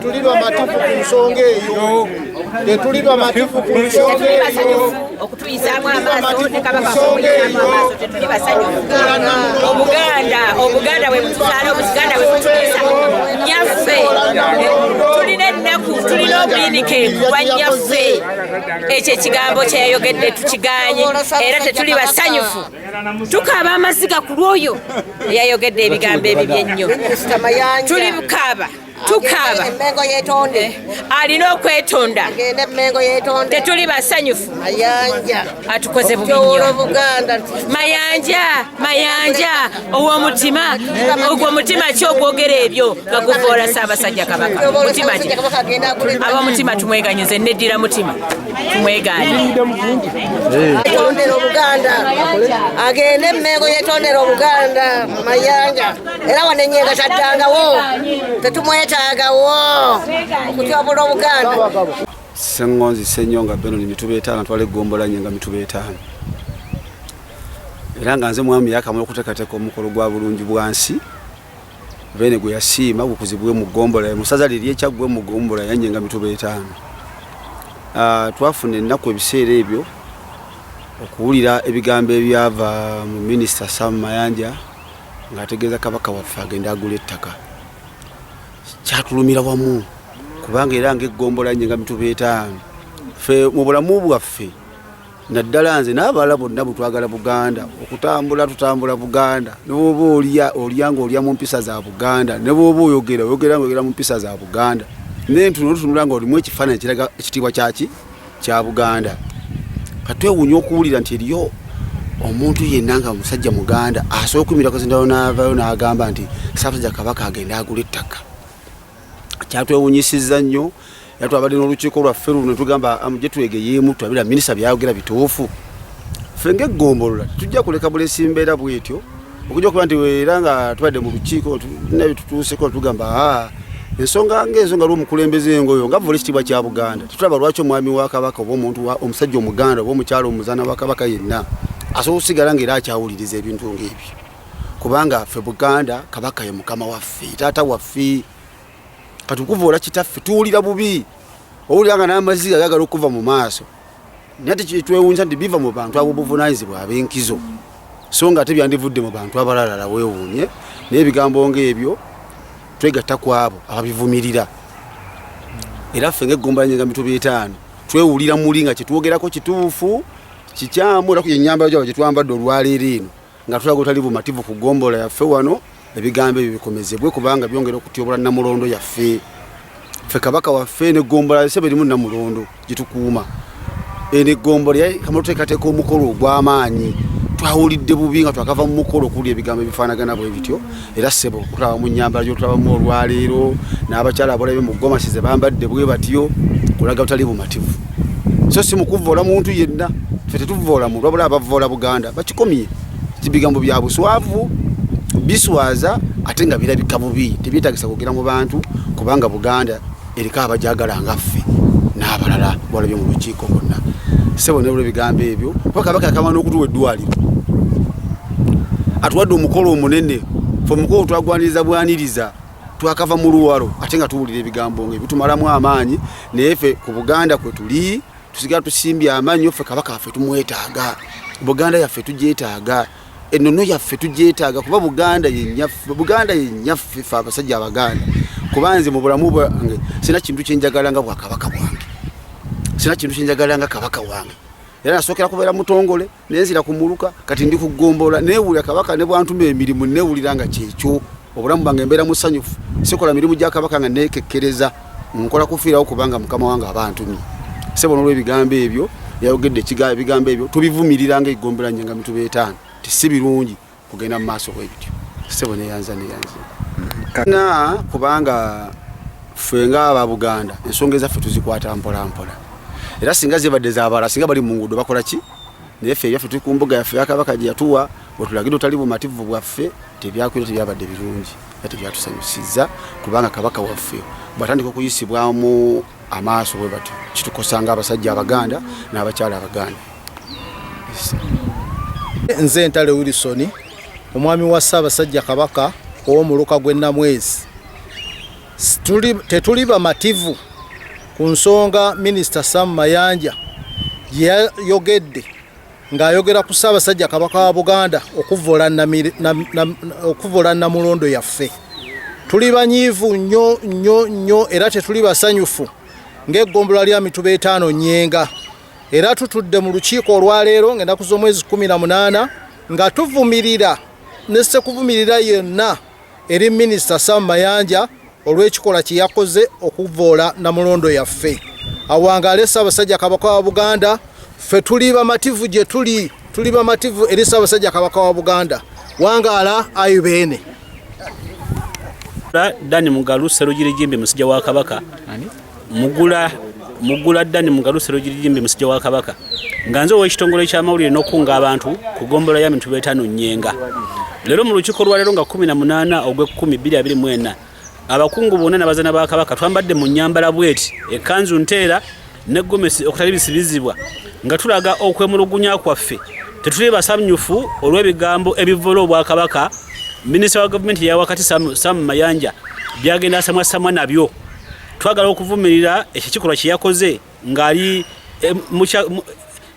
Tetuli bamativu ku nsonga eyo. Tetuli bamativu ku nsonga Tetuli eyo. basanyufu okutuyisaamu amaaso ne Kabaka okuyisaamu amaaso, tetuli basanyufu. Obuganda, Obuganda bwe butuzaala, Obuganda bwe butuliisa. Nyaffe tulina ennaku, tulina obuyinike bwa nnyaffe. Ekyo ekigambo kye yayogedde tukiganye era tetuli basanyufu, tukaaba amaziga ku lwoyo eyayogedde ebigambo ebibi ennyo. Minisita Mayanja. Tuli bukaaba, tukaaba. Emmengo yeetonde. Alina okwetonda. Agende Emmengo yeetonde. Tetuli basanyufu. Mayanja. Atukoze bubi Okutyobola nnyo. Obuganda. Mayanja, Mayanja ow'omutima ogwo, omutima ki ogwogera ebyo nga guvoola Ssaabasajja Kabaka? Mutima ki? Kabaka agenda agula Ab'omutima tumweganyize, neddira mutima, tumweganye. Yetondera Obuganda, agende Emmengo yetondera Obuganda Mayanja. Era wano enyenga taddangawo, tetumwetaagawo okutyobola Obuganda. Sseŋŋonzi Ssenyonga Benon, Mituba 5, ntwala eggombolola Nyenga Mituba 5, era nga nze mwami yakamala okuteekateeka omukolo gwa bulungi bwansi Beene gwe yasiima gukuzibwe mu ggombolola mu ssaza lye ly'Ekyaggwe mu ggombolola ya Nyenga Mituba 5. Twafuna ennaku ebiseera ebyo okuwulira ebigambo ebyava mu Minisita Sam Mayanja ng'ategeeza Kabaka waffe agenda agula ettaka. Kyatulumira wamu, kubanga era ng'eggombolola Nyenga Mituba 5, ffe mu bulamu bwaffe, naddala nze n'abalala bonna, bwe twagala Buganda, okutambula tutambula Buganda, ne bwoba olya, olya ng'olya mu mpisa za Buganda, ne bwoba oyogera, oyogera ng'oyogera mu mpisa za Buganda, nentuno tutunula nga olimu ekifaananyi kiraga ekitiibwa kyaki kya Buganda. Katwewuunya okuwulira nti eriyo omuntu yenna nga musajja Muganda asobola okuyimirira kazindalo n'avaayo n'agamba nti Ssaabasajja Kabaka agende agula ettaka. Kyatwewunyisizza nnyo, era twabadde n'olukiiko lwaffe luno, tugamba gye twegeyeemu tulabira minisita byayogera bituufu. Ffe ng'eggombolola tetujja kuleka bulesi mbeera bwetyo okujja okuba nti era nga tubadde mu lukiiko tulina byetutuuseko, tugamba aa ensonga ng'ezo nga lw'omukulembeze ngoyo nga vula ekitiibwa kya Buganda. Tetulaba lwaki omwami wa Kabaka oba omuntu omusajja Omuganda oba omukyala omuzaana wa Kabaka yenna asobola okusigala ng'era akyawuliriza ebintu ng'ebyo, kubanga ffe Buganda, Kabaka ye mukama waffe, taata waffe. Kati okuvoola kitaffe tuwulira bubi, owulira nga n'amaziga gagala okuva mu maaso, naye ate twewuunyisa nti biva mu bantu ab'obuvunanyizibwa ab'enkizo, so nga ate byandivudde mu bantu abalalala. Weewuunye, naye ebigambo ng'ebyo twegatta ku abo ababivumirira, era ffe ng'eggombolola Nyenga Mituba 5 twewulira muli nga kyetwogerako kituufu kikyamu, era enyambalo gyabwe gyetwambadde olwaleero eno nga tulaga otali bumativu ku ggombolola yaffe wano. Ebigambo ebyo bikomezebwe, kubanga byongera okutyobola Namulondo yaffe. Ffe Kabaka waffe neggombolola sebe erimu Namulondo gyetukuuma. Eno eggombolola kamala tuteekateeka omukolo ogw'amaanyi, twawulidde bubi nga twakava mu mukolo okuwulira ebigambo ebifaanagana bwe bityo. Era ssebo, okutulaba mu nnyambala gyotulabamu olwaleero n'abakyala abalabye mu gomasi ze bambadde bwe batyo kulaga butali bumativu, so si mukuvoola muntu yenna. Ffe tetuvoola muntu, wabula abavoola Buganda bakikomye. Bigambo bya buswavu, biswaza ate nga birabika bubi, tebyetagisa kwogera mu bantu, kubanga Buganda eriko abajagala nga ffe n'abalala walabye mu lukiiko bonna. Ssebo, nebula ebigambo ebyo, kuba Kabaka yakamala n'okutuwa eddwaliro, atuwadde omukolo omunene. Fe omukolo twagwaniriza bwaniriza, twakava mu luwalo, ate nga tuwulira ebigambo nga ebitumalamu amaanyi. Naye ffe ku Buganda kwe tuli, tusigala tusimbye amannyo. Ffe Kabaka waffe tumwetaaga, Buganda yaffe tugyetaaga, ennono yaffe tugyetaaga, kuba Buganda yennyaffe, Buganda yennyaffe ffe abasajja Abaganda. Kuba nze mu bulamu bwange sina kintu kyenjagala nga bwakabaka bwange, sina kintu kyenjagala nga Kabaka wange. Era nasookera kubeera mutongole, nenzira ku muluka, kati ndi kugombola. Newulira Kabaka ne bwantuma emirimu, newulira nga kyekyo obulamu bwange, mbeera musanyufu. Sikola mirimu gya Kabaka nga nekekkereza, nkola kufiirawo, kubanga mukama wange aba antumye. Sebo, n'olwebigambo ebyo yayogedde, ebigambo ebyo tubivumirira nga eggombolola Nyenga Mituba 5, tisi birungi kugenda mu maaso bwe bityo. Sebo, neyanza, neyanza na kubanga ffe nga Ababuganda ensonga ezaffe tuzikwata mpola mpola, era singa zibadde zabala, singa bali mu nguudo bakola ki? Naye ffe ebyaffe tuli ku mbuga yaffe ya Kabaka gye yatuwa, wetulagire otali bumativu bwaffe. Tebyakwira, tebyabadde birungi era tebyatusanyusizza, kubanga Kabaka waffe bw'atandika okuyisibwamu amaaso bwe batyo, kitukosa nga abasajja Abaganda n'abakyala Abaganda. Nze Ntale Wilson, omwami wa Ssaabasajja Kabaka ow'omuluka gw'e Namwezi. Tetuli bamativu ku nsonga Minisita Sam Mayanja gye yayogedde ng'ayogera ku Ssaabasajja Kabaka wa Buganda okuvvoola Nnamulondo yaffe. Tuli banyiivu nnyo nnyo nnyo era tetuli basanyufu ng'eggombolola lya Mituba 5 Nyenga, era tutudde mu lukiiko olwaleero ng'ennaku z'omwezi 18 nga tuvumirira ne ssekuvumirira yenna eri Minisita Sam Mayanja olw'ekikolwa kye yakoze okuvvoola Nnamulondo yaffe. Awangaale Ssaabasajja Kabaka wa Buganda. Ffe tuli bamativu gye tuli, tuli bamativu eri Ssaabasajja Kabaka wa Buganda. Wangaala ayi Beene. Dani Mugalu Sserugirigimbi, musajja wa Kabaka. Mugula Mugula Dani Mugalu Sserugirigimbi, musajja wa Kabaka, nga nze ow'ekitongole ky'amawulire n'okukunga abantu ku ggombolola ya Mituba 5 Nyenga. Leero mu lukiiko lwaleero nga 18 ogw'ekkumi 2024, abakungu bonna n'abazaana ba Kabaka twambadde mu nnyambala bweti, ekkanzu nteera ne gomesi okutali bisibizibwa, nga tulaga okwemulugunya kwaffe. Tetuli basanyufu olw'ebigambo ebivvoola obwakabaka minisita wa gavumenti eya wakati Sam Mayanja byagenda asamwasamwa nabyo. Twagala okuvumirira ekyo kikolwa kye yakoze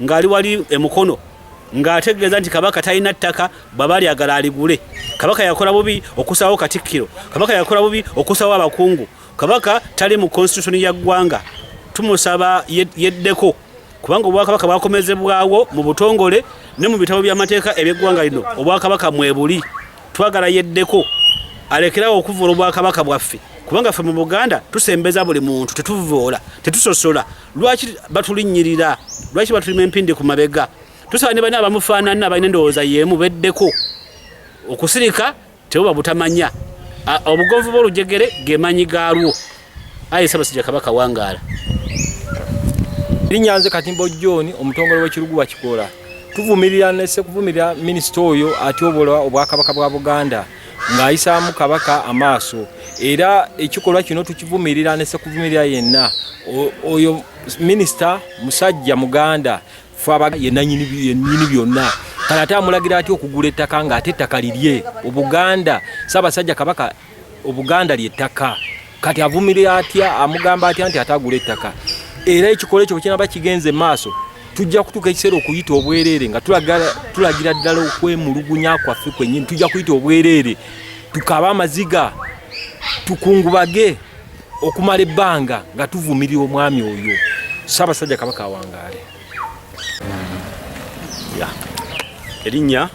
ng'ali wali emukono, ng'ategeeza nti Kabaka talina ttaka, bw'aba lyagala aligule. Kabaka yakola bubi okusaawo Katikkiro. Kabaka yakola bubi okusaawo abakungu. Kabaka tali mu constitution ya ggwanga. Tumusaba yeddeko, kubanga obwakabaka bwakomezebwawo mu butongole ne mu bitabo by'amateeka eby'eggwanga lino, obwakabaka mwebuli. Twagala yeddeko, alekerawo okuvvoola obwakabaka bwaffe, kubanga ffe mu Buganda tusembeza buli muntu, tetuvvoola, tetusosola. Lwaki batulinnyirira? Lwaki batulima empindi ku mabega? Tusaba ne bana abamufaanana balina endowooza y'emu beddeko. Okusirika tebuba butamanya. Obugonvu bw'olujegere ge maanyi gaalwo. Ayi Ssaabasajja Kabaka, wangaala. Erinnya nze Katimbo John, omutongole w'Ekirugu wa Kikoola. Tuvumirira nese kuvumirira minisita oyo atyobola obwakabaka bwa Buganda ng'ayisaamu Kabaka amaaso, era ekikolwa kino tukivumirira nese kuvumirira yenna. Oyo minisita musajja Muganda, fe yennyini byonna. Kale ate amulagira atya okugula ettaka ng'ate ettaka lirye? Obuganda, Ssaabasajja Kabaka, Obuganda lyettaka. Kati avumirira atya, amugamba atya nti ate agula ettaka? Era ekikolwa ekyo bwe kinaba kigenze maaso, tujja kutuuka ekiseera okuyita obwereere nga tulagira ddala okwemulugunya kwaffe kwennyini. Tujja kuyita obwereere, tukabe amaziga, tukungubage okumala ebbanga nga tuvumirira omwami oyo. Ssaabasajja Kabaka awangaale. Erinnya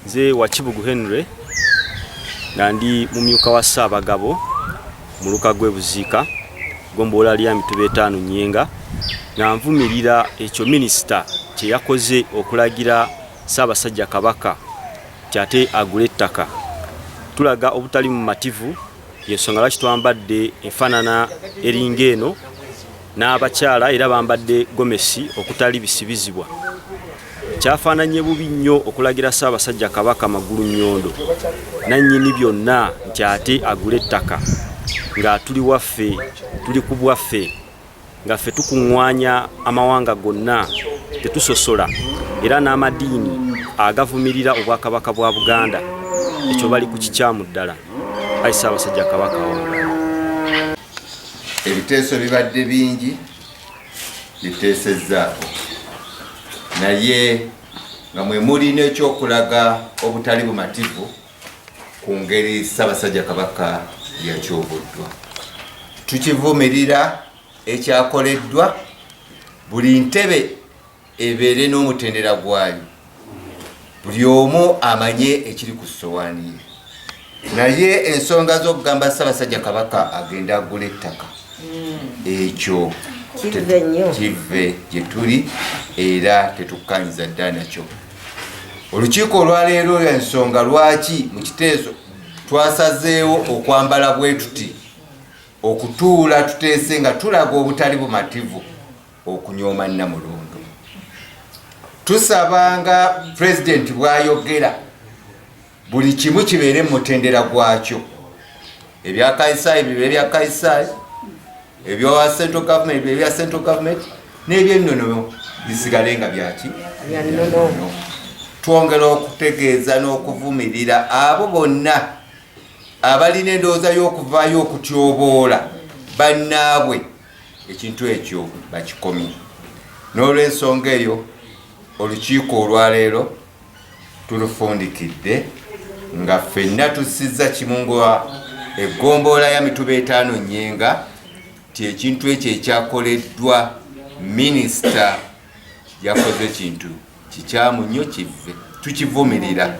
nze Wakibugu Henry, nga ndi mumyuka wa Ssaabagabo muluka gw'e Buziika, ggombolola lya Mituba 5 Nyenga, nga nvumirira ekyo minisita kye yakoze okulagira Ssaabasajja Kabaka nti ate agule ettaka. Tulaga obutali mumativu, yensonga lwaki twambadde enfaanana eringa eno, n'abakyala era bambadde gomesi okutali bisibizibwa. Kyafaananye bubi nnyo okulagira Ssaabasajja Kabaka Magulu Nnyondo nannyini byonna nti ate agule ettaka, nga tuli waffe, tuli ku bwaffe, nga ffe tukuŋŋwanya amawanga gonna, tetusosola, era n'amadiini agavumirira obwakabaka bwa Buganda. Ekyo bali ku kikyamu ddala. Ayi Ssaabasajja Kabaka wange. Ebiteeso bibadde bingi biteesezzaako, naye nga mwe muli n'ekyokulaga obutali bumativu ku ngeri Ssaabasajja Kabaka yakyoboddwa. Tukivumirira ekyakoleddwa. Buli ntebe ebeere n'omutendera gwayo, buli omu amanye ekiri ku ssowaani ye. Naye ensonga z'okugamba Ssaabasajja Kabaka agenda agula ettaka, ekyo kive gye tuli era tetukkanyiza dda nakyo. Olukiiko olwaleero, ensonga lwaki mu kiteeso twasazeewo okwambala bwe tuti, okutuula tuteese nga tulaga obutali bumativu okunyooma Nnamulondo, tusabanga pulezidenti bw'ayogera buli kimu kibeere mu mutendera gwakyo. Ebya Kaisaayi bibe ebya Kaisaayi, ebya central government bibe ebya central government, n'ebyennono bisigale nga byaki. Twongera okutegeeza n'okuvumirira abo bonna. Abalina endowooza y'okuvaayo okutyoboola bannaabwe, ekintu ekyo bakikomye. N'olwensonga eyo, olukiiko olwaleero tulufundikidde nga ffenna tussizza kimu nga eggombolola ya Mituba 5 Nyenga nti ekintu ekyo ekyakoleddwa minisita yakoze kintu kikyamu nnyo, kive tukivumirira.